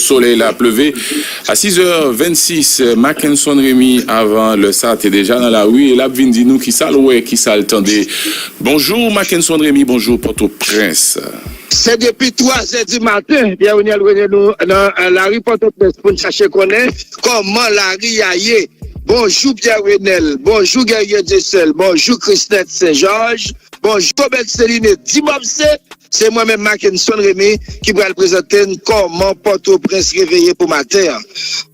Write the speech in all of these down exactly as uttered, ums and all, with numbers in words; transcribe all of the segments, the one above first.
Solèy la ap leve a sis è vennsis. Mackenson Remy, avan lè sa, te deja nan lari e l ap vin di nou kisa l wè, kisa l tande. Bonjou, Mackenson Remy, bonjou, Pòtoprens. Se depi twa zè di maten, Pierre Renel Rene nou nan eh, lari Pòtoprens pou n chache konnen kòman lari a ye. Bonjou, Pierre Renel. Bonjou, Guerrier Dieuseul. Bonjou, Chrisnette Saint-Georges. Bonjou, Obed Celine. Di Bob se, se mwen menm, Mackenson Remy, ki pral prezante n kòman Pòtoprens reveye pou maten an.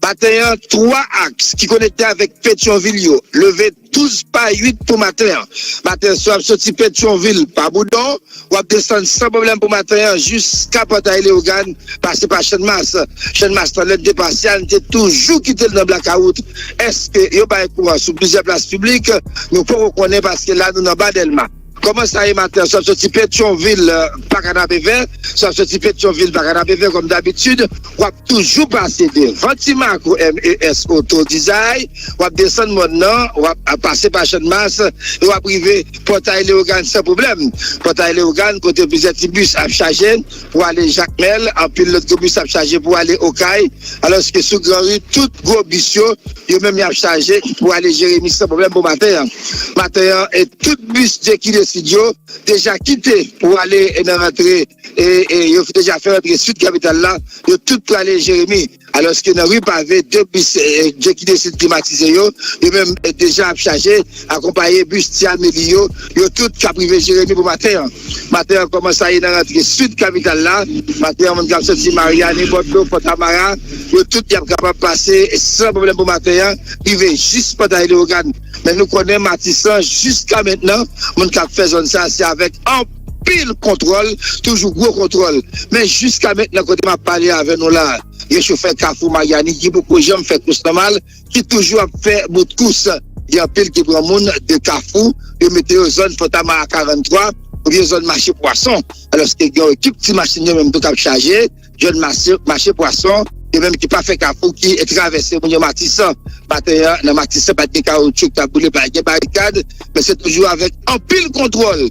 Maten an, twa aks ki konekte avèk Petyonvil yo leve douz pa uit pou maten an. Maten an, si w ap soti Petyonvil pa Boudon, w ap desann san pwoblèm pou maten an jiska Pòtay Leyogàn, pase pa Channmas. Channmas lan, lè n te pase a, n te toujou kite l nan blakawout. Èske yo bay kouran sou plizyè plas piblik? Nou poko konnen paske la, nou nan ba Dèlma. Kòman sa ye maten an? Si w ap soti Petyonvil, eh, pa Kanapevè. Si w ap soti Petyonvil, pa Kanapevè, kòm dabitid, w ap toujou pase devan Timaco M E S Auto Design. W ap desann mòn nan, w ap ap pase pa Channmas, e w ap rive Pòtay Leyogàn san pwoblèm. Pòtay Leyogàn, kote plizyè ti bis ap chaje pou ale Jakmèl, anpil lòt gwo bis ap chaje pou ale Okay, alòske sou Granri, tout gwo bis yo, yo menm y ap chaje pou ale Jeremi san pwoblèm pou maten an. Maten an, e tout bis Dye ki desid yo deja kite pou ale e nan rantre, e, e yo deja fè rantre Sid Kapital la, yo tout prale Jeremi. Alòske nan ri pave, de bis eh, Dye ki desid klimatize yo, yo menm eh, deja ap chaje, akonpaye bis Ti Ameli yo, yo tout k ap rive Jeremi pou maten an. Maten an, kòman sa ye nan rantre sid kapital la? Maten an, moun k ap soti Maryani, Bòdlo, Fòtamara, yo tout y ap kapab pase san pwoblèm pou maten an, rive jis Pòtay Leyogàn. Men nou konnen Matisan, jiska mentnan, moun k ap fè zòn sa, se avèk anpil kontwòl, toujou gwo kontwòl. Men jiska mentnan, kote m ap pale avè nou la, gen chofè Kafou Maryani ki poko janm fè kous nòmal, ki toujou ap fè bout kous. Gen anpil ki pran moun de Kafou, yo mete yo zòn Fòtamara karannntwa, oubyen zòn mache pwason. Alòske gen yon ekip ti machin yo menm tou k ap chaje, zòn mache, mache pwason, yo menm ki pa fè Kafou, ki travèse moun yo Matisan. Maten an, nan Matisan, pa t gen kawoutchou ki t ap boule, pa t gen barikad, men se toujou avèk anpil kontwòl,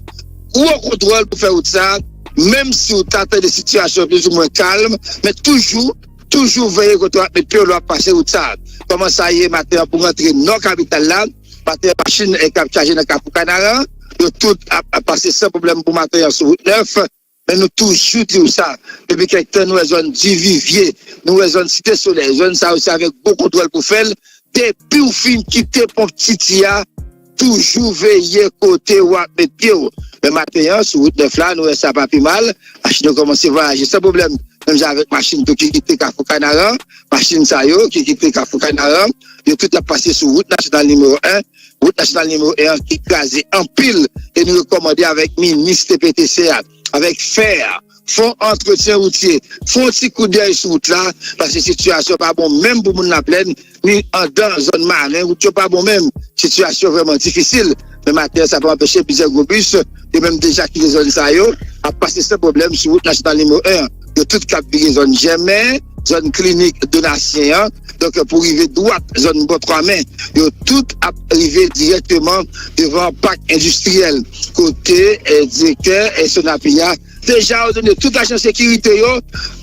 gwo kontwòl pou fè wout sa, menm si w ta tande sitiyasyon plizoumwen kalm, men toujou, toujou veye kote w ap met pye w lè w ap pase wout sa. Kòman sa ye maten an pou rantre nò kapital la? Maten an, machin eh, k ap chaje nan Kafou Kanaran, yo tout ap, ap pase san pwoblèm pou maten an sou wout nèf. Men nou toujou di w sa. Depi kèk tan, nou wè zòn Divivye, nou wè zòn Site Solèy, zòn sa yo se avèk gwo kontwòl pou fè l. Depi w fin kite ponp Titi a, toujou veye kote w ap met pye w. Men maten an, sou wout nèf la, nou wè sa pa pi mal. Machin yo kòmanse vwayaje san pwoblèm. Menm jan avèk machin tou ki kite Kafou Kanaran, machin sa yo ki kite Kafou Kanaran, yo tout ap pase sou wout nasyonal nimewo en. Wout nasyonal nimewo en an ki kraze anpil e nou rekòmande avèk minis T P T C a, avèk fè a, fè yon antretyen woutye, fè yon ti koudèy sou wout la, paske sitiyasyon pa bon menm pou moun Laplèn, ni andan zòn Maren, wout yo pa bon menm. Sitiyasyon vrèman difisil. Men maten an, sa pa anpeche plizyè gwo bis, yo menm deja kite zòn sa yo, ap pase san pwoblèm sou wout nasyonal nimewo en an. Yo tout k ap vire zòn Jèmen, zòn klinik Donasyen an, donk pou rive dwat zòn Bò Twa Men, yo tout ap rive dirèkteman devan pak endistriyèl, kote eh, direktè eh, Sonapi a deja òdone tout ajan sekirite yo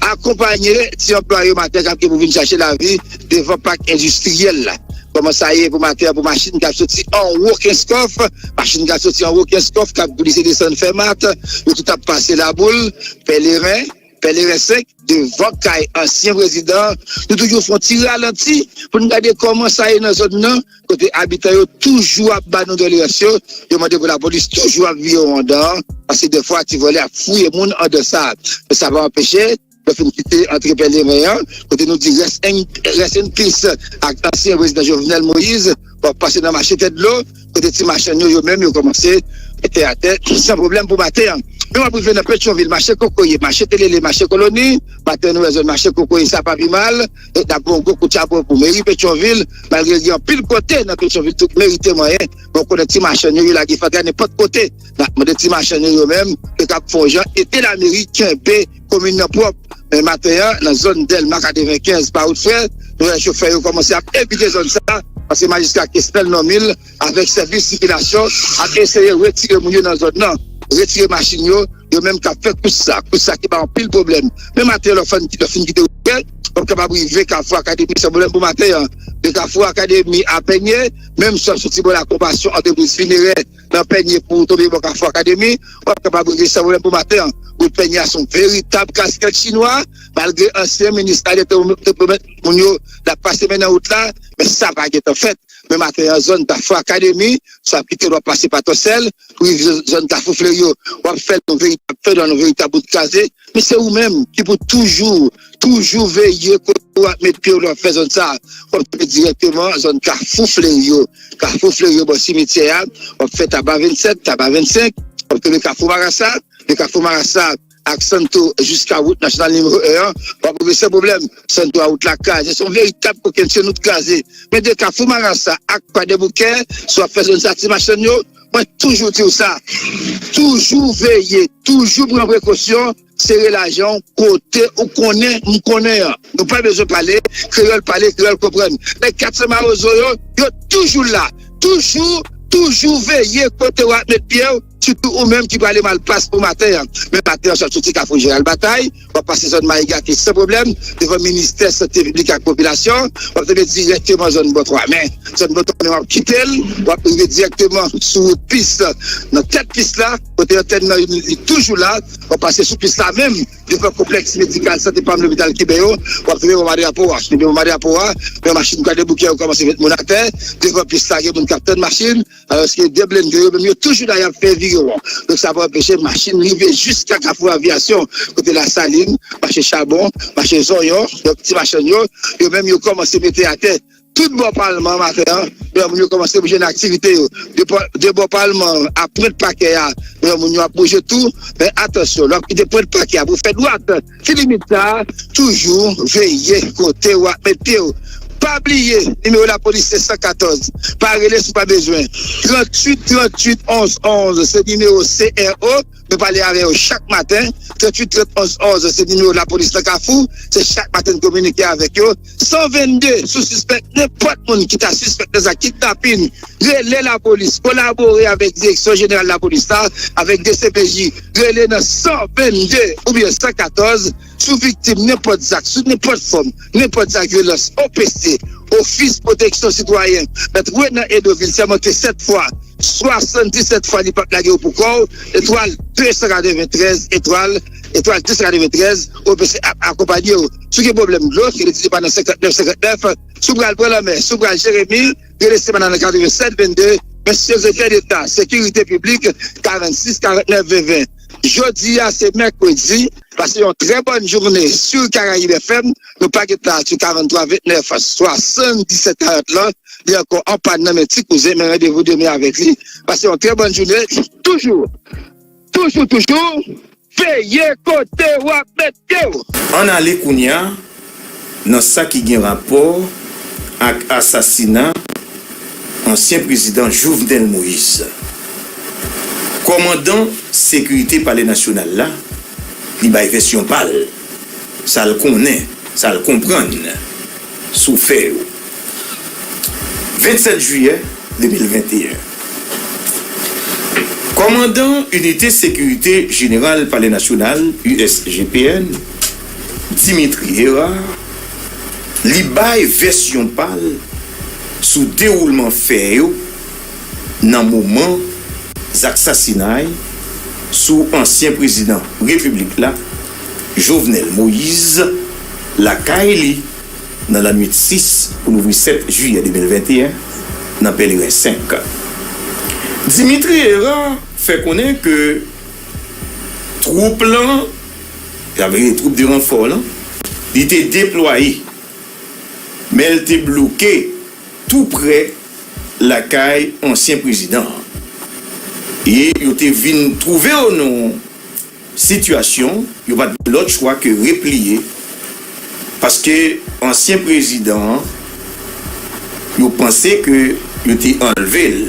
akonpanye ti anplwaye yo maten k ap gen pou vin chache lavi devan pak endistriyèl la. Kòman sa ye pou maten an pou machin k ap soti anwo Kenskòf, machin k ap soti anwo Kenskòf, k ap glise desann Fèmat, yo tout ap pase Laboul, Pèleren, Pèleren senk, devan kay ansyen prezidan, nou toujou fè yon ti ralanti pou n gade kòman sa ye nan zòn nan, kote abitan yo toujou ap ba nou doleyans yo, yo mande pou lapolis toujou ap vire yo anndan, paske defwa ti vòlè ap fouye moun anndan sa. Men sa pa anpeche, lè fin kite antre Pèleren an, kote nou di rest in, rest in peace ak ansyen prezidan Jovenel Moïse, w ap pase nan mache Tèt Dlo, kote ti machann yo, yo menm, yo kòmanse mete atè san pwoblèm pou maten an. Men w ap rive nan Petyonvil, mache Kokoye, mache Telele, mache Koloni, maten nou wè zòn mache Kokoye sa pa pi mal, e n ap ba yon gwo kout chapo pou meri Petyonvil, malgre gen anpil kote nan Petyonvil tout meri te manyen, men w konnen ti machann yo, yo lage fatra nenpòt kote. N ap mande ti machann yo, yo menm, yo kab fè yon jan ede lameri kenbe komin nan pwòp. Men maten an, nan zòn Dèlma katrevenkenz pa wout Frè, nou wè chofè yo kòmanse ap evite zòn sa, paske majistra Kesnel Normil avèk sèvis sikilasyon ap eseye retire moun yo nan zòn nan, retire machin yo, yo menm k ap fè kous sa, kous sa ki bay anpil pwoblèm. Men maten an, lè w fin, lè w fin kite wout Frè, w ap kapab rive Kafou Akademi san pwoblèm pou maten an. De Kafou Akademi a Pènye, menm si w ap soti bò Lakonpasyon, antrepriz finerè nan Pènye pou w tonbe bò Kafou Akademi, w ap kapab rive san pwoblèm pou maten an. Wout Pènye a se yon veritab kaskèt chinwa, malgre ansyen minis la te pwomèt moun yo l ap pase men nan wout la, men sa pa gentan fèt. Men maten an, zòn Kafou Akademi, sa ap kite l, w ap pase pa Tòsèl, pou rive zòn Kafou Fleryo, w ap fè l yon veritab fè, yon veritab bout kraze. Men se ou menm ki pou toujou, toujou veye kote w ap met pye w lè w ap fè zòn sa a. W ap tonbe dirèkteman zòn Kafou Fleryo. Kafou Fleryo bò simityè a, w ap fè Taba vennsèt, Taba vennsenk, w ap tonbe Kafou Marasa, de Kafou Marasa ak Santo jiska wout nasyonal nimewo en an, w ap rive san pwoblèm. Santo a wout la kraze, se yon veritab kokennchenn wout kraze. Men de Kafou Marasa ak Kwadèboukè, si w ap fè zòn sa ti machann yo, mwen toujou di w sa. Toujou veye, toujou pran prekosyon, sere lajan w kote ou konnen m konnen an. Nou pa bezwen pale, kreyòl pale, kreyòl konprann. Nèg kat san mawozo yo, yo toujou la. Toujou, toujou veye kote w ap met pye w, sitou ou menm ki prale Malpas pou maten an. Men maten an, w ap soti Kafou Jeneral Batay, w ap pase zòn Mayiga ki san pwoblèm, devan ministè Sante Piblik ak Popilasyon, w ap tonbe dirèkteman zòn Bò Twa Men. Zòn Bò Twa Men, w ap kite l, w ap rive dirèkteman sou wout pis, nan tèt pis la, kote antèn nan li toujou la, w ap pase sou pis la menm, devan konplèks medikal Sante Pam Lopital Kiben yo, w ap rive bò Madrapo a. Rive bò Madrapo a, men machin Kwadèboukè yo kòmanse met moun atè, devan pis la, gen moun k ap tann machin, alòske de blende yo menm yo toujou la, y ap fè virewon. Donk, sa pa anpeche machin rive jiska Kafou Aviyasyon, kote Lasalin, mache Chabon, mache Zonyon, donk ti machann yo, yo menm yo kòmanse mete atè. Tout bò palman maten an, yo moun yo kòmanse bouje nan aktivite yo. De bò, de bò palman a Pwent Pakè a, yo moun yo ap bouje tou. Men atansyon, lè w ap kite Pwent Pakè a pou w fè dwat, ki limit sa a, toujou veye kote w ap met pye w. Pa bliye, nimewo lapolis se san katòz. Pa rele si w pa bezwen. Tranntuit tranntuit onz onz se nimewo C R O. Nou pale avè yo chak maten. Tranntuit trant onz onz se nimewo lapolis nan Kafou. Se chak maten n kominike avèk yo. San vennde, si w sispèk nenpòt moun ki ta sispèk nan zak kidnapin, rele lapolis, kolabore avèk Direksyon Jeneral Lapolis la, avèk D C P J, rele nan san vennde oubyen san katòz, si w viktim nenpòt zak, sou nenpòt fòm, nenpòt zak vyolans, O P C, Ofis Pwoteksyon Sitwayen, nan Edo Vil, sèmante sèt fwa, swasanndisèt fwa li p ap lage w pou kò w, etwal de san katreventrèz, etwal, etwal de san katreventrèz, O P C ap akonpaye w. Si w gen pwoblèm dlo, rele ti depa nan senkantnèf senkantnèf, si w pral pran lanmè, si w pral Jeremi, rele Semana nan katrevennsèt vennde, men sekretè deta sekirite piblik karannsis karannèf ven ven. Jodi a se mèkredi, pase yon trè bòn jounen sou Karayib F M. Nou pa gen la sou karanntwa ventnèf swasanndisèt karant lan, li ankò an pàn nan men ti kouzen, men randevou demen avèk li. Pase yon trè bòn jounen, toujou, toujou, toujou, veye kote w ap met pye w. Ann ale kounye a nan sa ki gen rapò ak asasina ansyen prezidan Jovenel Moïse. Kòmandan sekirite Palè Nasyonal la, li bay vèsyon pa l, sa l konnen, sa l konprann sou fè yo. Vennsèt jiyè de mil venteyen. Kòmandan Inite Sekirite Jeneral Palè Nasyonal, U S G P N, Dimitri Hérard, li bay vèsyon pa l sou dewoulman fè yo nan moman zak sasinay sou ansyen prezidan repiblik la, Jovenel Moïse, lakay li nan lannwit sis pou louvri sèt jiyè de mil venteyen nan Pèleren senk. Dimitri Hérard fè konnen ke twoup lan, sa vle di twoup de ranfò lan, li te deplwaye, men l te bloke tou prè lakay ansyen prezidan an. E yo te vin twouve yo nan yon sitiyasyon, yo pa t gen lòt chwa ke repliye, paske ansyen prezidan an, yo panse ke yo te anlve l.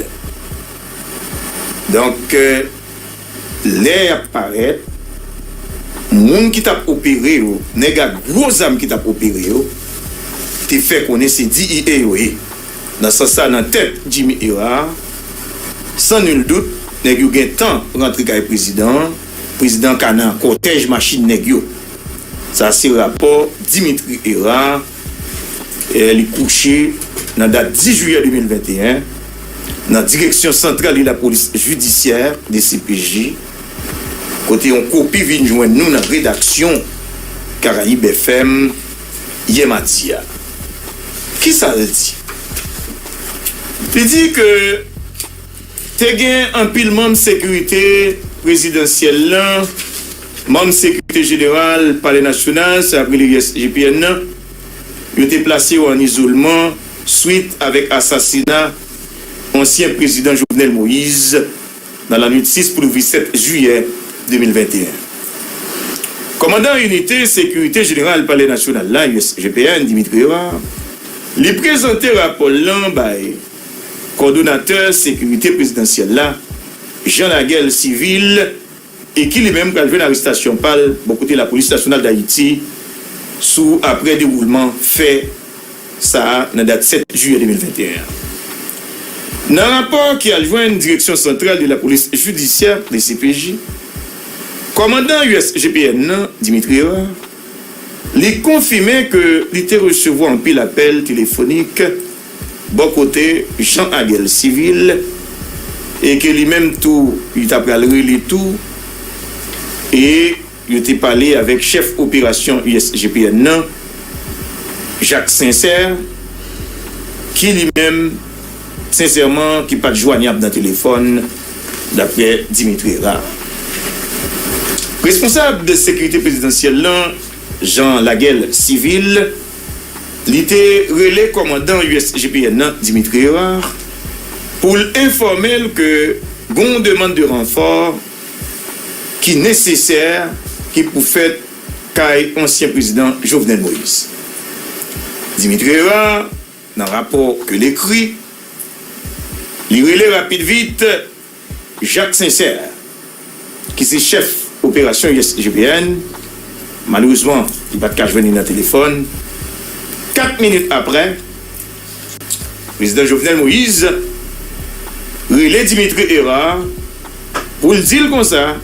Donk, lè y ap parèt, moun ki t ap opere yo, nèg ak gwo zam ki t ap opere yo, te fè konnen se D E A yo ye. Nan sans sa, nan tèt Jimmy Hérard, san nil dout, nèg yo gentan rantre kay prezidan an, prezidan an ka nan kòtèj machin nèg yo. Sa se rapò Dimitri Hérard, eh, li kouche nan dat dis jiyè de mil venteyen, nan Direksyon Santral de Lapolis Jidisyè, D C P J, kote yon kopi vin jwenn nou nan redaksyon Caraïbes F M yè madi a. Kisa l di? Li di ke te gen anpil manm sekirite prezidansyèl lan, manm sekirite jeneral Palè Nasyonal, sa ap rele U S G P N nan, yo te plase yo an izolman swit avèk asasina ansyen prezidan Jovenel Moïse nan lannwit sis pou rive sèt jiyè de mil venteyen. Kòmandan Inite Sekirite Jeneral Palè Nasyonal la, U S G P N, Dimitri Hérard, li prezante rapò l lan bay kòdonatè sekirite prezidansyèl la, Jean Laguel Civil, e ki li menm pral jwenn arestasyon pa l bò kote Lapolis Nasyonal Dayiti sou aprè dewoulman fè sa a nan dat sèt jiyè de mil venteyen an. Nan rapò ki al jwenn Direksyon Santral de Lapolis Jidisyè, D C P J, kòmandan U S G P N nan, Dimitri Hérard, li konfime ke li te resevwa anpil apèl telefonik bò kote Jean Laguel Civil, e ke li menm tou, li ta pral rele tou, e yo te pale avèk chèf operasyon U S G P N nan, Jacques Sincère, ki li menm, sensèman, ki pa t jwanyab nan telefòn, daprè Dimitri Hérard. Responsab de sekirite prezidansyèl lan, Jean Laguel Civil, li te rele kòmandan U S G P N nan, Dimitri Hérard, pou l enfòme l ke gon demann de ranfò ki nesesè, ki pou fèt kay ansyen prezidan Jovenel Moïse. Dimitri Hérard, nan rapò ke l ekri, li rele rapid vit Jacques Sincère, ki se chèf operasyon U S G P N. Malerezman, li pa t ka jwenn li nan telefòn. Kat minit aprè, prezidan Jovenel Moïse rele Dimitri Hérard pou l di l konsa,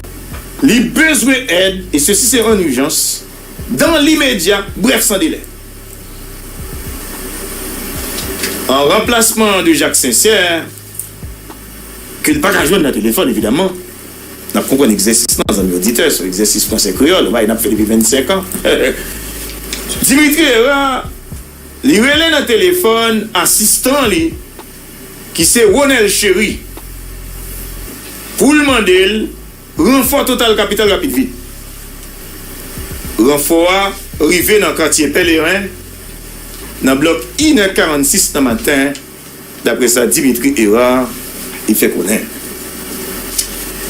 li bezwen èd, e sesi se an ijans, dan limedya, brèf, san delè. An ranplasman de Jacques Sincère, ke l pa ka jwenn nan telefòn, evidaman, n ap konprann egzèsis lan, zanmi oditè, se yon egzèsis fransè kreyòl, yon bagay n ap fè depi vennsenk an. Dimitri Hérard, li rele nan telefòn asistan li, ki se Ronel Chéry, pou l mande l ranfò Total Kapital rapid vit. Ranfò a rive nan katye Pèleren, nan blòk inè karannsis nan maten, daprè sa Dimitri Hérard li fè konnen.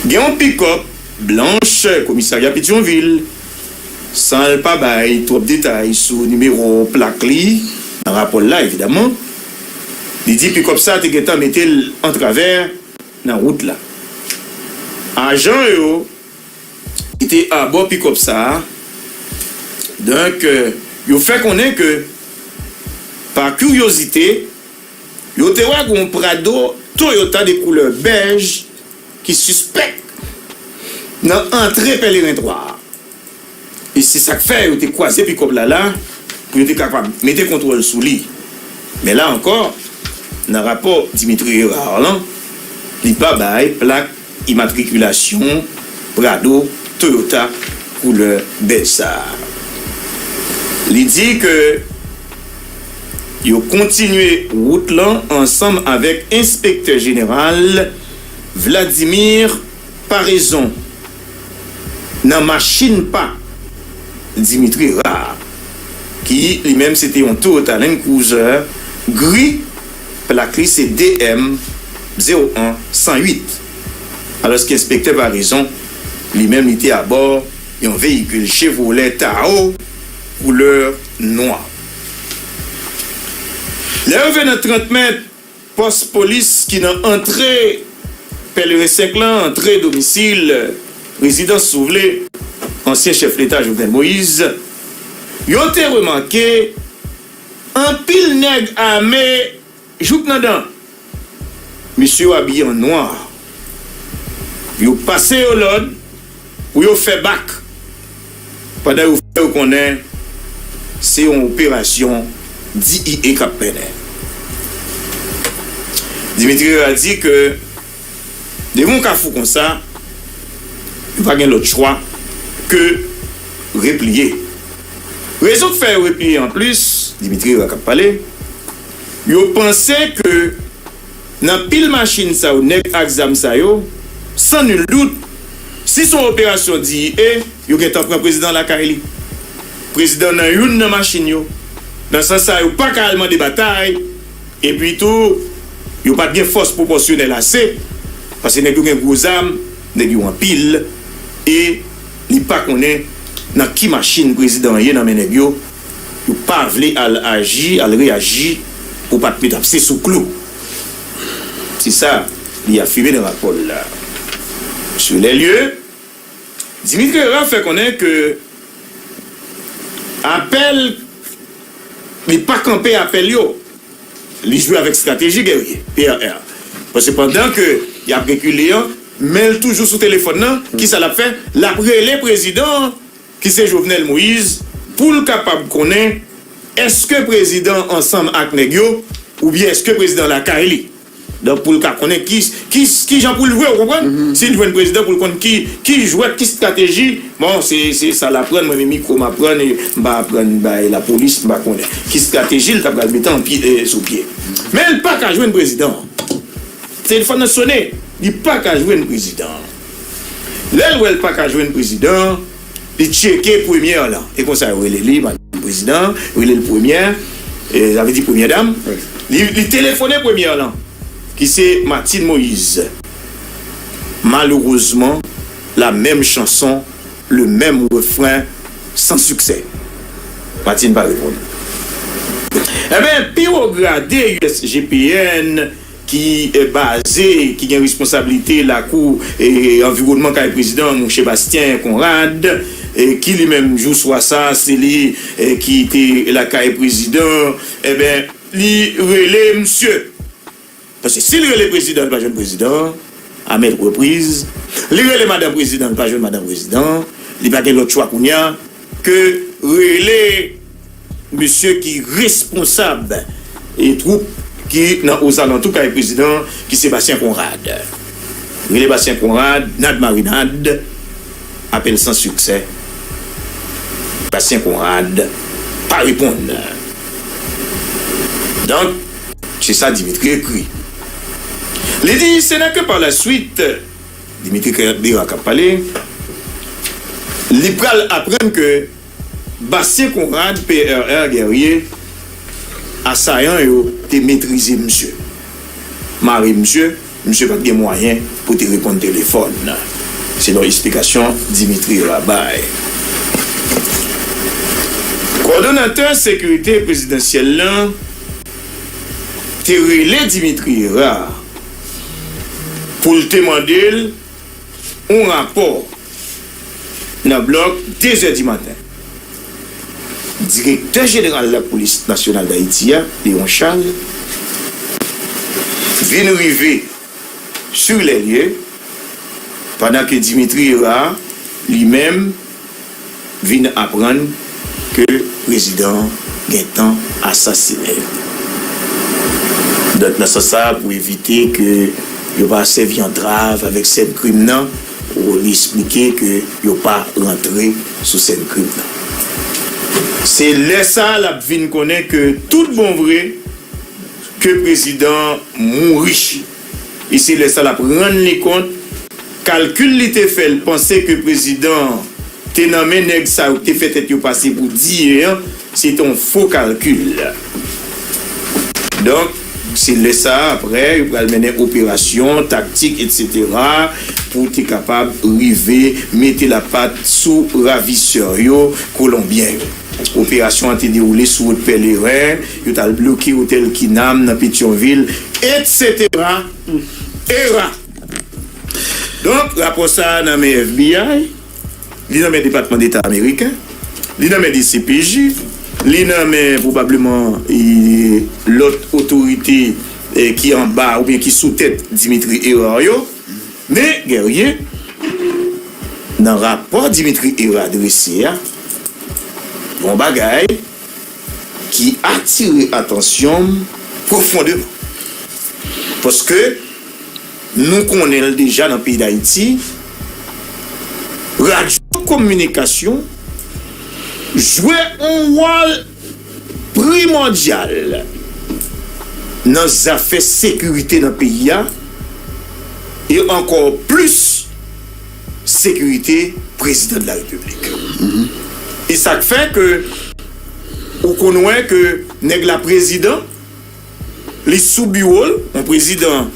Gen yon pikòp blanch komisarya Petyonvil, san l pa bay twòp detay sou nimewo plak li, nan rapò l la, evidaman, li di pikòp sa te gentan mete l an travè nan wout la. Ajan yo ki te abò pikòp sa a, donk, euh, yo fè konnen ke, pa kiryozite, yo te wè gon Prado Toyota de koulè bèj ki sispèk nan antre Pèleren twa a. E se sa k fè yo te kwaze pikòp la la pou yo te kapab mete kontwòl sou li. Men la ankò, nan rapò Dimitri Hérard lan, li pa bay plak imatrikilasyon Prado Toyota koulè bèj sa a. Li di ke yo kontinye wout lan ansanm avèk enspektè jeneral Vladimir Paraison nan machin pa Dimitri Hérard, ki li menm se te yon Toyota Land Cruiser gri, plak li se D M zewo en san uit. Alòske enspektè Paraison, li menm, li te abò yon veyikil Chevrolet Tahoe koulè nwa. Lè yo rive nan trant mèt pòs polis ki nan antre Pèleren senk lan, antre domisil, rezidans, si w vle, ansyen chèf leta Jovenel Moïse, yo te remake anpil nèg ame jouk nan dan. Mesye yo abiye an nwa. Yo pase yo lòd pou yo fè bak pandan yo fè yo konnen se yon operasyon D E A k ap mennen. Dimitri Herard di ke devan yon kafou konsa, yo pa gen lòt chwa ke repliye. Rezon k fè yo repliye anplis, Dimitri Herard k ap pale, yo panse ke nan pil machin sa yo, nèg ak zam sa yo, san nil dout, si se yon operasyon D E A, yo gentan pran prezidan lakay li. Prezidan nan youn nan machin yo. Nan sans sa, yo pa ka al mande batay, epi tou, yo pa t gen fòs pwopòsyonèl ase, paske nèg yo gen gwo zam, nèg yo anpil, e li pa konnen nan ki machin prezidan an ye nan men nèg yo, yo pa vle al aji, al reyaji pou pa t met abse sou klou. Se sa li afime nan rapò l la. Sur les lieux, Dimitri Herard fè konnen ke apèl, li pa kanpe apèl yo. Li jwe avèk estrateji gèrye, P R R. Paske pandan ke y ap rekile an, men l toujou sou telefòn nan, kisa l ap fè? L ap rele prezidan an, ki se Jovenel Moïse, pou l kapab konnen èske prezidan an ansanm ak nèg yo, oubyen èske prezidan lakay li. Donk, pou l ka konnen ki, ki, ki jan pou l jwe, ou konprann? Si l jwenn prezidan, pou l konn ki, ki jwèt, ki estrateji. Bon, se, se sa l aprann, mwen menm mikwo m aprann, e m pa aprann bay lapolis, m pa konnen. Ki estrateji l ta pral mete an pye, e, sou pye. Men l pa ka jwenn prezidan an. Telefòn nan sone, li pa ka jwenn prezidan an. Lè l wè l pa ka jwenn prezidan an, li tcheke premyè lan. E konsa yo rele li, madanm prezidan, yo rele l premyè, e, sa vle di premyè dam. Li, li telefone premyè lan, ki se Martine Moïse. Malerezman, la menm chanson, le menm refren, san siksè. Martine pa reponn. Enben, pi wo grade U S G P N ki, eh, baze, ki gen responsablite lakou, eh, anviwònman kay prezidan, mouche Bastien Conrad, eh, ki li menm jou swa sa, se li, eh, ki te lakay prezidan, enben, li rele misye. Paske si l rele prezidan, li pa jwenn prezidan, a maintes reprises, li rele madan prezidan, li pa jwenn madan prezidan, li pa gen lòt chwa kounye a ke rele mesye ki responsab e twoup ki nan ozalantou kay prezidan, ki se Bastien Conrad. Rele Bastien Conrad, nad marinad, apèl san siksè. Bastien Conrad pa reponn. Donk, se sa Dimitri ekri. Li di, se nan ke pa la swit, Dimitri Herard k ap pale, li pral aprann ke Bastien Conrad, P R R Guerrier, asayan yo te metrize misye, mare misye, misye pa t gen mwayen pou te reponn telefòn, selon eksplikasyon Dimitri Herard bay. Kowòdonatè sekirite prezidansyèl lan te rele Dimitri Herard pou l te mande l yon rapò nan blòk de zè di maten. Direktè jeneral Lapolis Nasyonal Dayiti a, Léon Charles, vin rive sur les lieux, pandan ke Dimitri Herard, li menm, vin aprann ke prezidan an gentan asasinen. Donk, nan sans sa, pou evite ke yo pa sèvi antrav avèk sèn krim nan, ou li eksplike ke yo pa rantre sou sèn krim nan. Se lè sa a l ap vin konnen ke tout bon vre, ke prezidan an mouri. E se lè sa l ap rann li kont, kalkil li te fè l panse ke prezidan an te nan men nèg sa yo ki te fè tèt yo pase pou D E A an, se te yon fo kalkil. Donk, se lè sa a, apre, yo pral mennen operasyon, taktik, etsetera, pou te kapab rive mete lapat sou ravisè yo, kolonbyen yo. Operasyon an te dewoule sou wout Pèleren, yo t al bloke otèl Kinam nan Petyonvil, etsetera, etsetera. Donk, rapò sa a nan men F B I, li nan men Depatman Deta ameriken, li nan men D C P J, li nan men pwobableman, e, lòt otorite, e, ki anba oubyen ki sou tèt Dimitri Herard yo. Men, Guerrier, nan rapò Dimitri Herard drese a, yon bagay ki atire atansyon m pwofondeman. Paske nou konnen l deja nan peyi Dayiti, radyo kominikasyon jwe yon wòl primòdyal nan zafè sekirite nan peyi a, e ankò plis sekirite prezidan de la repiblik. E sa k fè ke ou konn wè ke nèg la prezidan, li sou biwo l, yon prezidan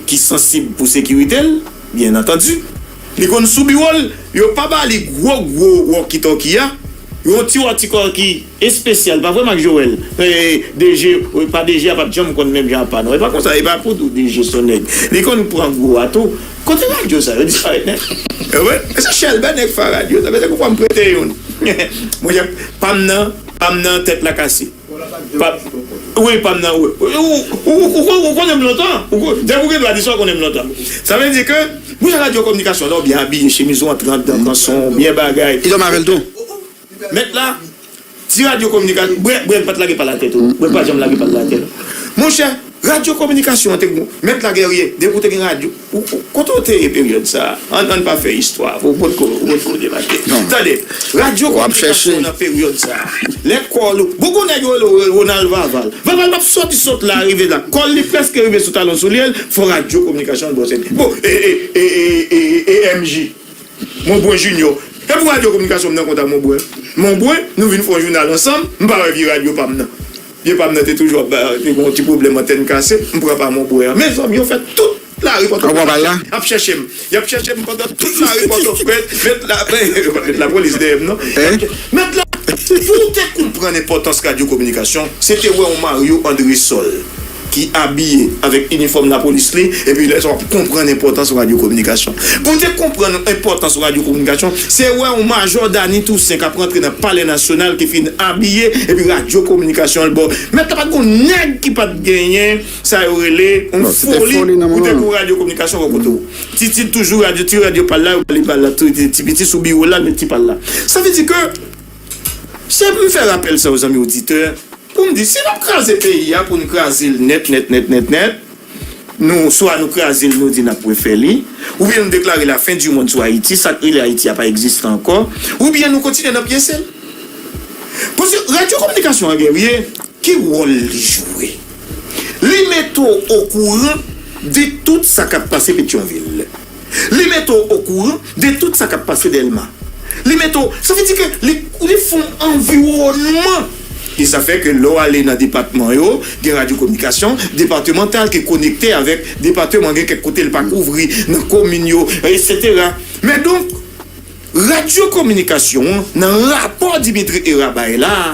ki sansib pou sekirite l, byen antandi. Li konn sou biwo l, yo pa ba li gwo gwo walkie-talkie a, yon ti walkie-talkie espesyal, pa vre Marc Joël? E, D G, e, pa D G a pa t janm konn menm jan ak pa non. E pa konsa, e pa pou di w D G se yon nèg. Li konn pran gwo a tou. Kote radyo sa yo disparèt nèt? E wi, e se Chèlbè nèg fa radyo sa. Petèt ou fè m prete youn. Monchè, pa m nan, pa m nan tèt la kase. Pa, wi, pa m nan, wi. Ou, ou, ou, ou, ou konnen m lontan. Ou, depi ou gen dwa di sa, ou konnen m lontan. Sa vle di ke, mwen, radyo kominikasyon, la, w byen abiye, chemiz ou antre anndan kanson, byen bagay. Li dòmi avè l tou. Mèt la, ti radyo kominikasyon, Brèn, Brèn pa t lage pa l atè tou. Brèn pa janm lage pa l atè. Monchè, radyo kominikasyon an te gen, mèt la Guerrier, depi w te gen radyo, ou, ou, kote w te ye peryòd sa a? Ann, ann pa fè istwa, ou potko, ou potko debake. Tande, radyo kominikasyon nan peryòd sa a, lè kòl ou, bokou nèg yo rele w Ronald Vaval. Vaval p ap sòti sot la, rive la. Kòl li prèske rive sou talon soulye l, fò radyo kominikasyon l ba w sèvis. Bon, e, e, e, e, e, e, M J. Monbrun Junior. E pou radyo kominikasyon m nan kontak Monbrun. Monbrun, nou vin fè yon jounal ansanm, m pa wè vye radyo pa m nan. Vye pa m nan te toujou ap ba, te gen yon ti pwoblèm antèn kase, m pran pa Monbrun an. Mezanmi, yo fè tout lari Pòtoprens ap chèche m. Y ap chèche m pandan tout lari Pòtoprens. Mèt la, mèt lapolis dèyè m, non. Mèt la, pou w te konprann enpòtans radyo kominikasyon, se te wè yon Mario Andrésol ki abiye avèk inifòm lapolis li, epi lè sa w ap konprann enpòtans radyo kominikasyon. Pou w te konprann enpòtans radyo kominikasyon, se wè yon majò Dany Toussaint k ap rantre nan Palè Nasyonal ki fin abiye, epi radyo kominikasyon l ba w. Mèt la pa t gon nèg ki pa t genyen sa yo rele yon foli pou te gon radyo kominikasyon bò kote w. Titid toujou radyo, ti radyo pa l la, yo ba li pa l la, ti, ti, ti piti sou biwo l la, l met ti pa l la. Sa vle di ke se pou m fè rapèl sa yo, zanmi oditè, pou m di, si n ap kraze peyi a, pou n kraze l nèt, nèt, nèt, nèt, nèt, nou, swa nou kraze l, nou di n ap refè li, oubyen nou deklare la fin du monde sou Ayiti, sa k rele Ayiti a pa egziste ankò, oubyen nou kontinye n ap pyese l. Paske radyo kominikasyon an, Guerrier, ki wòl li jwe? Li mete w okouran de tout sa k ap pase Petyonvil. Li mete w okouran de tout sa k ap pase Dèlma. Li mete w, sa vle di ke li, li fè yon anviwònman. E sa fè ke lè w ale nan depatman yo, gen radyo kominikasyon depatmantal ki konekte avèk depatman, gen kèk kote l pa kouvri nan komin yo, etsetera. Men donk, radyo kominikasyon an, nan rapò Dimitri Herard bay la a,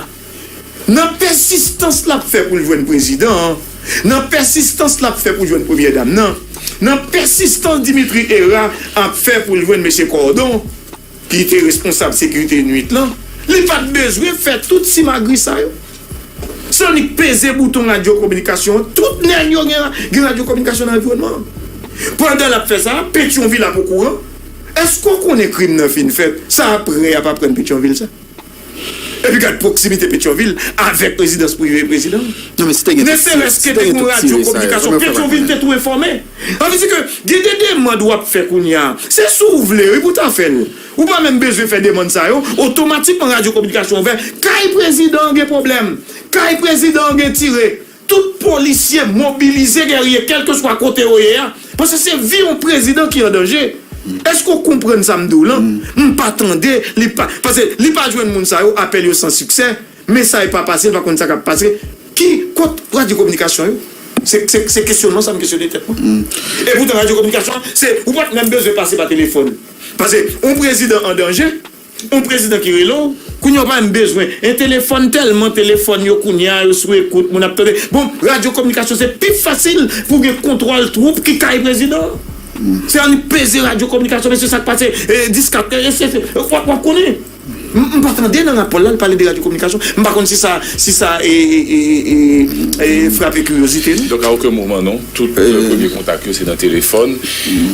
nan pèsistans l ap fè pou l jwenn prezidan an, nan pèsistans l ap fè pou l jwenn premyè dam nan, nan pèsistans Dimitri Herard ap fè pou l jwenn mesye Cordon, ki te responsab sekirite nwit lan, li pa t bezwen fè tout simagri sa yo. Se annik peze bouton radyo kominikasyon an, tout nèg yo gen, gen radyo kominikasyon nan anviwònman an. Pandan l ap fè sa, Petyonvil ap okouran. Èske w konnen krim nan fin fèt, sa apre y ap aprann Petyonvil sa? Epi gad pwoksimite Petyonvil avèk rezidans prive prezidan an. Ne serait-ce que te gon radyo kominikasyon, Petyonvil te tou enfòme. Sa vle di ke gen de demann w ap fè kounye a. Se si w vle, wi, pou w ta fè l. Ou pa menm bezwen fè demann sa yo. Otomatikman, radyo kominikasyon ouvè. Kay prezidan an gen pwoblèm. Kay prezidan an gen tire. Tout polisye mobilize, Guerrier, kèlkeswa kote yo ye a. Paske se vi yon prezidan ki an danje. Èske w konprann sa m di w lan? M pa tande, li pa, paske li pa jwenn moun sa yo, apèl yo san siksè, mesaj pa pase, li pa konn sa k ap pase. Ki, kot radyo kominikasyon yo? Se, se, se kesyonman sa m kesyone tèt mwen. Epoutan, radyo kominikasyon, se, ou pa t menm bezwen pase pa telefòn. Paske yon prezidan an danje, yon prezidan ki rele w, kounye a w pa menm bezwen. E telefòn, tèlman telefòn yo kounye a, yo sou ekout, moun ap tande. Bon, radyo kominikasyon, se pi fasil pou gen kontwòl twoup ki kay prezidan. Se annik peze radyo kominikasyon, mesye, sa k pase, e, dis kat, e, se, se, w ap, w ap konnen. M m pa tande nan rapò l la, l pale de radyo kominikasyon. M pa konn si sa, si sa e, e, e, e, e frape kiryozite nou. Donk, a okenn moman, non. Tout euh, premye kontak yo, se nan telefòn.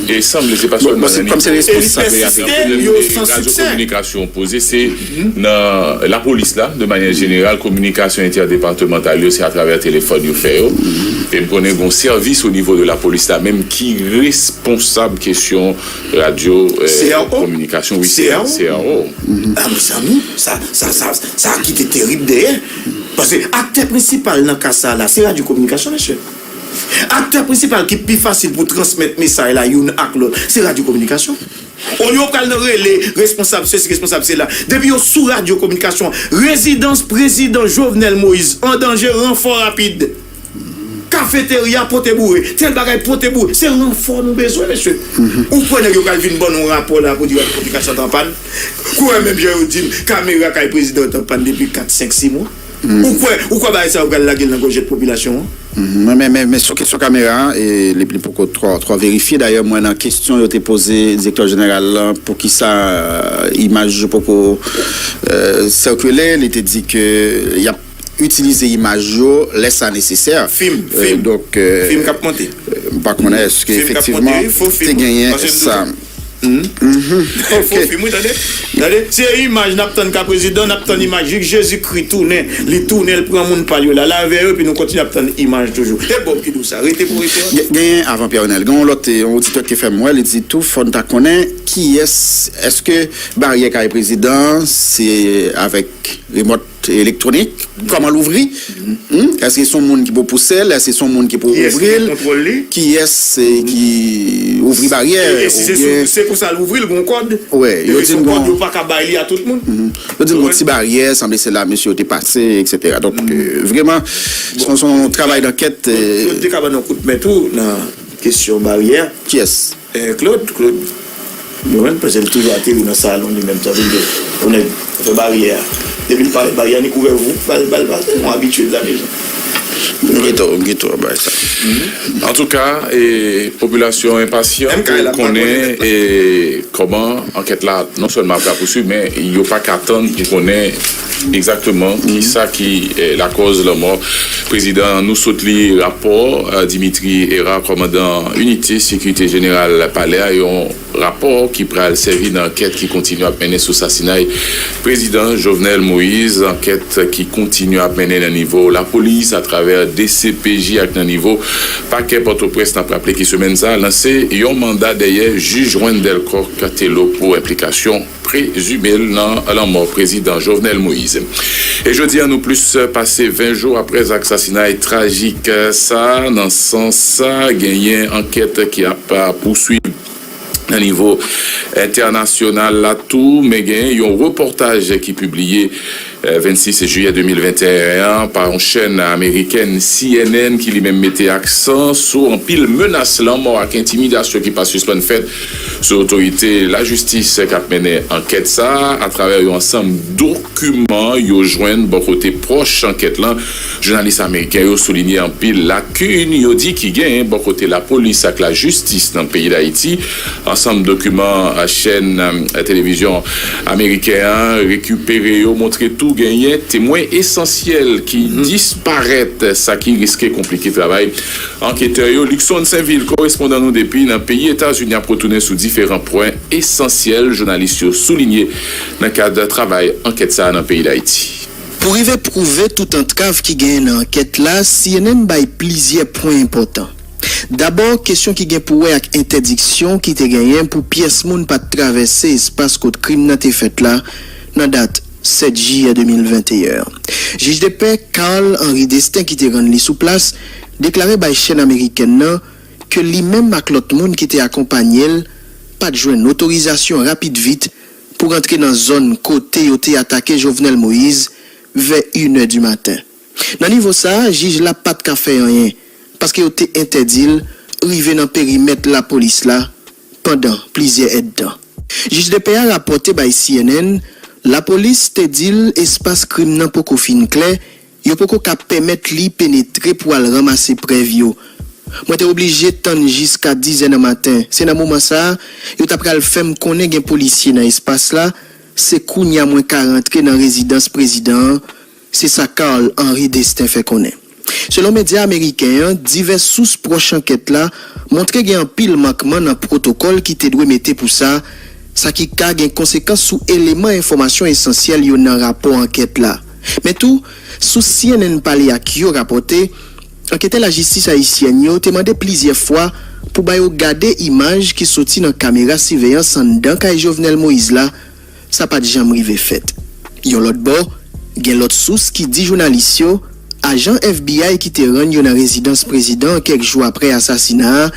E sanble, se pa sèlman nan nivo sa k afekte, men radyo kominikasyon poze, se nan lapolis la, de manyè jeneral, kominikasyon entèdepatemantal yo, se atravè telefòn yo fè yo. E m konnen gon sèvis o nivo de lapolis la menm ki responsab kesyon radyo, euh, kominikasyon, wi, C R O. C R O. Ah, mezanmi, sa, sa, sa, sa kite terib dèyè. Paske aktè prensipal nan ka sa la, se radyo kominikasyon, mesye. Aktè prensipal ki pi fasil pou transmèt mesaj la youn ak lòt, se radyo kominikasyon. Olye yo pral nan rele responsab sesi, responsab sela. Depi yo sou radyo kominikasyon, rezidans prezidan Jovenel Moïse an danje, ranfò rapid. Kafeterya pote boure, tèl bagay pote boure. Se ranfò nou bezwen, mesye. Ou kwè nèg yo pral vin ban nou rapò la pou di radyo kominikasyon t an pàn? Ou kwè menm jan yo di m kamera kay prezidan t an pàn depi kat, senk, sis mwa? Ou kwè, ou kwè bagay sa yo pral lage l nan gòjèt popilasyon an? Mhm. Men, men, men, men sou kesyon kamera a, e, li, li poko twò, twò verifye. Dayè, mwen nan kesyon yo te poze direktè jeneral lan, poukisa, euh, imaj yo poko, euh, sikile, li te di ke y ap itilize imaj yo lè sa nesesè. Fim, euh, fim. Donk, euh, fim k ap monte. Euh, m pa konnen èske efektivman te genyen sa. Mhm. Fo fim, wi, tande. Tande. Se imaj n ap tann ka prezidan, n ap tann imaj Jezikri tounen, li tounen, l pran moun pa l yo la, l avè yo, epi nou kontinye ap tann imaj toujou. E Bòb ki di w sa, rete pou rete. Gen, genyen avan Pierre Renel, gen yon lòt, eh, yon oditè ki fè m wè, li di tou, fò n ta konnen kiyès, èske baryè kay prezidan, se avèk remòt elektwonik, kòman l ouvri? Hmm? Èske se yon moun ki pou pouse l? Èske se yon moun ki pou ouvri l? Kiyès ki ouvri baryè? E, e si se sou, se konsa l ouvri l, gon kòd? Wè, yo di n gon kòd, yo pa ka bay li a tout moun. Mhm. Yo di n gon ti baryè, sanble se la mesye yo te pase, et cetera. Donk, euh, vrèman, se yon, se yon travay dankèt. Claude te ka ban nou kout men tou nan kesyon baryè. Kiyès? Eh, Claude, Claude. Mwen menm, paske l toujou ateri nan salon li menm, sa vle di, yon nèg fè baryè a. Depi l parèt, baryè a ni kouvè vou, bal, bal, bal, nou abitye de la mezon. M kite w, m kite w bay sa. Antouka, e, popilasyon enpasyan pou konnen, e, kòman ankèt la non sèlman ap rapousuiv, men yo pa ka tann pou konnen egzakteman kisa ki, eh, lakòz lanmò prezidan an. Nou sot li rapò, eh, Dimitri Hérard, kòmandan inite sekirite jeneral palè a, yon rapò ki pral sèvi nan ankèt ki kontinye ap mennen sou sasinay prezidan Jovenel Moïse, ankèt ki kontinye ap mennen nan nivo lapolis atravè D C P J ak nan nivo pakè Pòtoprens. N ap raple ki semèn sa a lanse yon manda dèyè jij Wendell Coq Thelo pou enplikasyon prezime l nan lanmò prezidan Jovenel Moïse. E jodi a, nou plis pase ven jou apre zak sasinay trajik sa a, nan sans sa, genyen ankèt ki ap pouswiv nan nivo entènasyonal la tou, men genyen yon repòtaj ki pibliye, eh, vennsis jiyè de mil venteyen an pa yon chèn amerikèn, C N N, ki li menm mete aksan sou anpil menas lanmò ak entimidasyon ki pa sispann fèt sou otorite lajistis k ap mennen ankèt sa a atravè yon ansanm dokiman yo jwenn bò kote pwòch ankèt lan. Jounalis ameriken yo soulinye anpil lakin yo di ki genyen bò kote lapolis ak lajistis nan peyi Dayiti. Ansanm dokiman, eh, chèn, eh, televizyon ameriken an rekipere yo montre tou genyen temwen esansyèl ki disparèt, sa ki riske konplike travay anketè yo. Luckson Sainvil, korespondan nou depi nan peyi Etazini, ap retounen sou diferan pwen esansyèl jounalis yo soulinye nan kad travay ankèt sa a nan peyi Dayiti. Pou rive pwouve tout antrav ki genyen nan ankèt la, C N N bay plizyè pwen enpòtan. Dabò, kesyon ki gen pou wè ak entèdiksyon ki te genyen pou pyès moun pa t travèse espas kot krim nan te fèt la nan dat sèt jiyè de mil venteyen an. Jij depè Carl Henri Destin, ki te rann li sou plas, deklare bay chèn amerikèn nan ke li menm ak lòt moun ki te akonpanye l pa t jwenn otorizasyon rapid vit pou rantre nan zòn kote yo te atake Jovenel Moïse vè inè di maten. Nan nivo sa a, jij la pa t ka fè anyen, paske yo te entèdi l rive nan perimèt lapolis la pandan plizyè èdtan. Jij depè a rapòte bay C N N, lapolis te di l espas krim nan poko fin klè, yo poko ka pèmèt li penetre pou al ranmase prèv yo. Mwen te oblije tann jiska dizè nan maten. Se nan moman sa a, yo ta pral fè m konnen gen polisye nan espas la, Se kounye a mwen ka rantre nan rezidans prezidan an, se sa Carl Henry Destin fè konnen. Selon medya ameriken an, divès sous pwòch ankèt la montre gen anpil mankman nan pwotokòl ki te dwe mete pou sa, sa ki ka gen konsekans sou eleman enfòmasyon esansyèl yo nan rapò ankèt la. Men tou, sous C N N pale ak yo rapòte, anketè lajistis ayisyèn yo te mande plizyè fwa pou ba yo gade imaj ki soti nan kamera siveyans anndan kay Jovenel Moïse la, sa pa t janm rive fèt. Yon lòt bò, gen lòt sous ki di jounalis yo, ajan F B I ki te rann yo nan rezidans prezidan an kèk jou apre asasina a,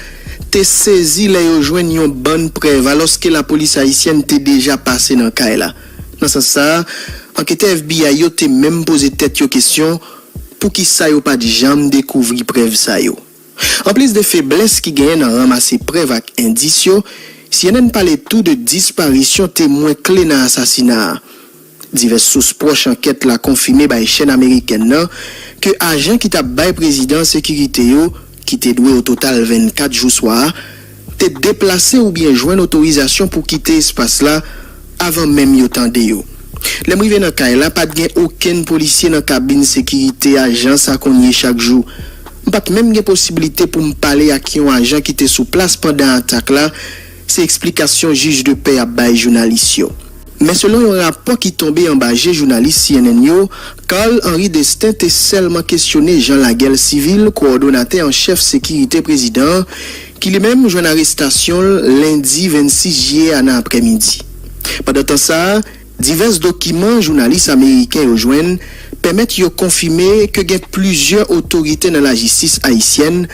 te sezi lè yo jwenn yon bann prèv alòske lapolis ayisyèn te deja pase nan kay la. Nan sans sa a, anketè F B I yo te menm poze tèt yo kesyon, poukisa yo pa t janm dekouvri prèv sa yo? Anplis de feblès ki genyen nan ranmase prèv ak endis yo, C N N pale tou de disparisyon temwen kle nan asasina a. Divès sous pwòch ankèt la konfime bay chèn amerikèn nan ke ajan ki t ap bay prezidan an sekirite yo, ki te dwe o total vennkat jou swa a, te deplase oubyen jwenn otorizasyon pou kite espas la avan menm yo tande yo. Lè m rive nan kay la, pa t gen okenn polisye nan kabin sekirite ajan sa konn ye chak jou. M pa t menm gen posiblite pou m pale ak yon ajan ki te sou plas pandan atak la, se eksplikasyon jij de pè ap bay jounalis yo. Men selon yon rapò ki tonbe anba je jounalis C N N yo, Carl Henry Destin te sèlman kesyone Jean Laguel Civil, kowòdonatè an chèf sekirite prezidan an, ki li menm jwenn arestasyon l lendi vennsis jiyè a nan aprèmidi. Pandan tan sa a, divès dokiman jounalis ameriken yo jwenn pèmèt yo konfime ke gen plizyè otorite nan lajistis ayisyèn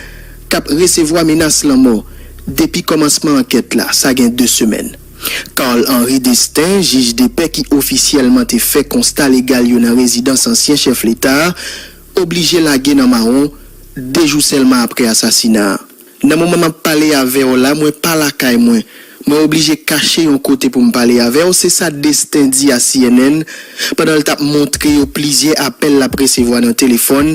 k ap resevwa menas lanmò depi kòmansman ankèt la, sa gen de semèn. Carl Henry Destin, jij de pè ki ofisyèlman te fè konsta legal yo nan rezidans ansyen chèf leta a, oblije lage nan mawon de jou sèlman apre asasina a. Nan moman m ap pale avè w la, mwen pa lakay mwen. Mwen oblije kache yon kote pou m pale avè w, se sa Destin di a C N N pandan l t ap montre yo plizyè apèl l ap resevwa nan telefòn,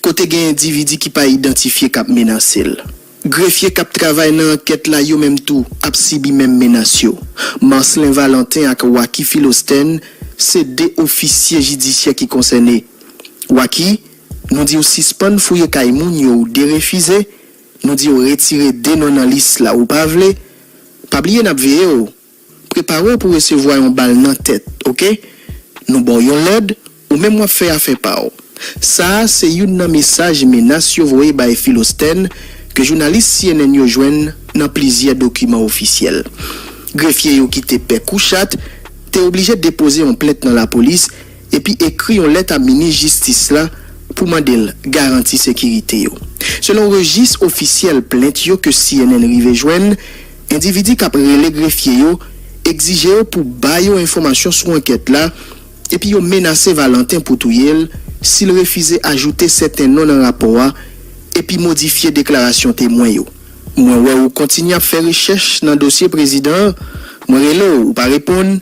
kote gen endividi ki pa idantifye k ap menase l. Grefye k ap travay nan ankèt la yo menm tou ap sibi menm menas yo. Marcelin Valentin ak Wacky Philostène se de ofisye jidisyè ki konsène. Wacky, nou di w sispann fouye kay moun yo ou derefize, nou di w retire de non nan lis la ou pa vle, pa bliye n ap veye w. Prepare w pou resevwa yon bal nan tèt, oke? Nou ba w yon lòd, ou menm w ap fè afè pa w. Sa a se youn nan mesaj menas yo voye bay Philostène ke jounalis C N N yo jwenn nan plizyè dokiman ofisyèl. Grefye yo ki te pè kou chat te oblije depoze yon plent nan lapolis epi ekri yon lèt a minis jistis la pou mande l garanti sekirite yo. Selon rejis ofisyèl plent yo ke C N N rive jwenn, endividi k ap rele grefye yo egzije yo pou ba yo enfòmasyon sou ankèt la, epi yo menase Valentin pou touye l si l refize ajoute sèten non nan rapò a epi modifye deklarasyon temwen yo. Mwen wè ou kontinye ap fè rechèch nan dosye prezidan an, mwen rele w, ou pa reponn,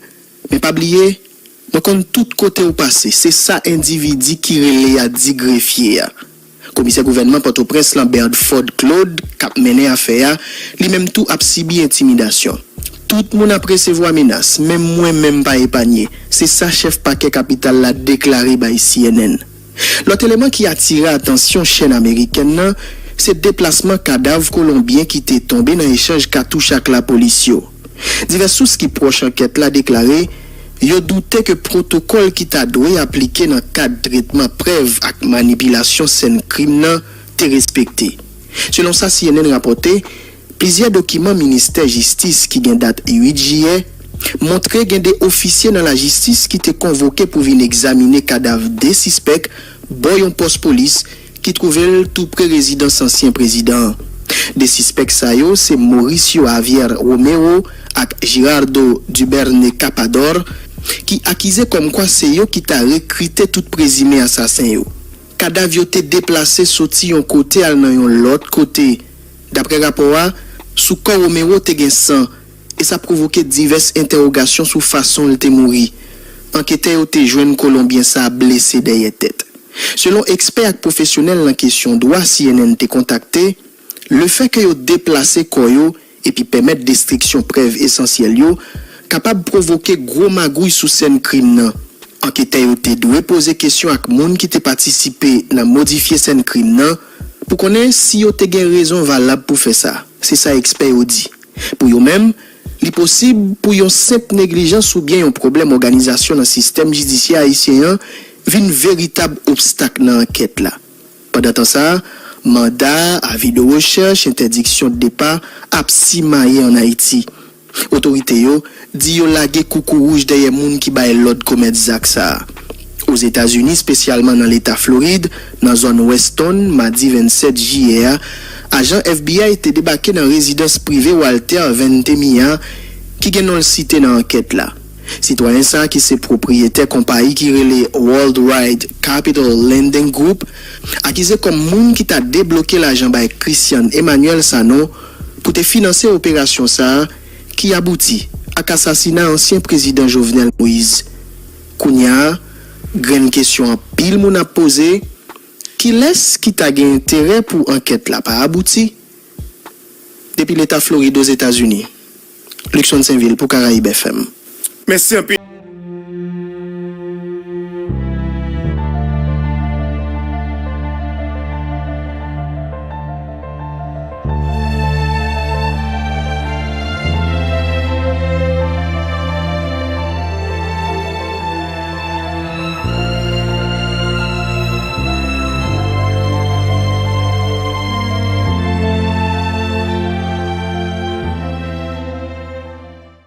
men pa bliye, mwen konn tout kote ou pase, se sa endividi ki rele a di grefye a. Komisè gouvènman Pòtoprens lan, Berdford Claude, k ap mennen afè a, li menm tou ap sibi entimidasyon. Tout moun ap resevwa menas, menm mwen menm pa epanye, se sa chèf pakè kapital la deklare bay C N N. Lòt eleman ki atire atansyon chèn amerikèn nan, se deplasman kadav Kolonbyen ki te tonbe nan echanj katouch ak lapolis yo. Divès sous ki pwòch ankèt la deklare yo doute ke pwotokòl ki ta dwe aplike nan kad tretman prèv ak manipilasyon sèn krim nan te respekte. Selon sa C N N rapòte, plizyè dokiman ministè jistis ki gen dat uit jiyè montre gen de ofisye nan lajistis ki te konvoke pou vin egzamine kadav de sispèk bò yon pòs polis ki twouve l tou pre rezidans ansyen prezidan an. De sispèk sa yo se Mauricio Javier Romero ak Girardo Duberne Capador, ki akize kòmkwa se yo ki ta rekrite tout prezime asasen yo. Kadav yo te deplase soti yon kote al nan yon lòt kote. Daprè rapò a, sou kò Romero te gen san, e sa pwovoke divès entèwogasyon sou fason l te mouri. Anketè yo te jwenn Kolonbyen sa a blese dèyè tèt. Selon ekspè ak pwofesyonèl nan kesyon dwa C N N te kontakte, lefè ke yo deplase kò yo epi pèmèt destriksyon prèv esansyèl yo, kapab pwovoke gwo magouy sou sèn krim nan. Anketè yo te dwe poze kesyon ak moun ki te patisipe nan modifye sèn krim nan pou konnen si yo te gen rezon valab pou fè sa. Se sa ekspè yo di. Pou yo menm, li posib pou yon senp neglijans oubyen yon pwoblèm òganizasyon nan sistèm jidisyè ayisyen an vin veritab obstak nan ankèt la. Pandan tan sa a, manda, avi de rechèch, entèdiksyon de depa ap simaye ann Ayiti. Otorite yo di yo lage koukouwouj dèyè moun ki bay lòd komèt zak sa a. Ozetazini, espesyalman nan Leta Florid, nan zòn Weston, madi vennsèt jiyè a, ajan F B I te debake nan rezidans prive Walter Ventimiglia, ki gen non l site nan ankèt la. Sitwayen sa a, ki se pwopriyetè konpayi ki rele Worldwide Capital Lending Group, akize kòm moun ki ta debloke lajan bay Christian Emmanuel Sanon pou te finanse operasyon sa a, ki abouti ak asasina ansyen prezidan Jovenel Moïse. Kounye a, grenn kesyon anpil moun ap poze, kilès ki ta gen enterè pou ankèt la pa abouti? Depi Leta Florid, Ozetazini, Luckson Sainvil pou Karayib F M. Mèsi anpil.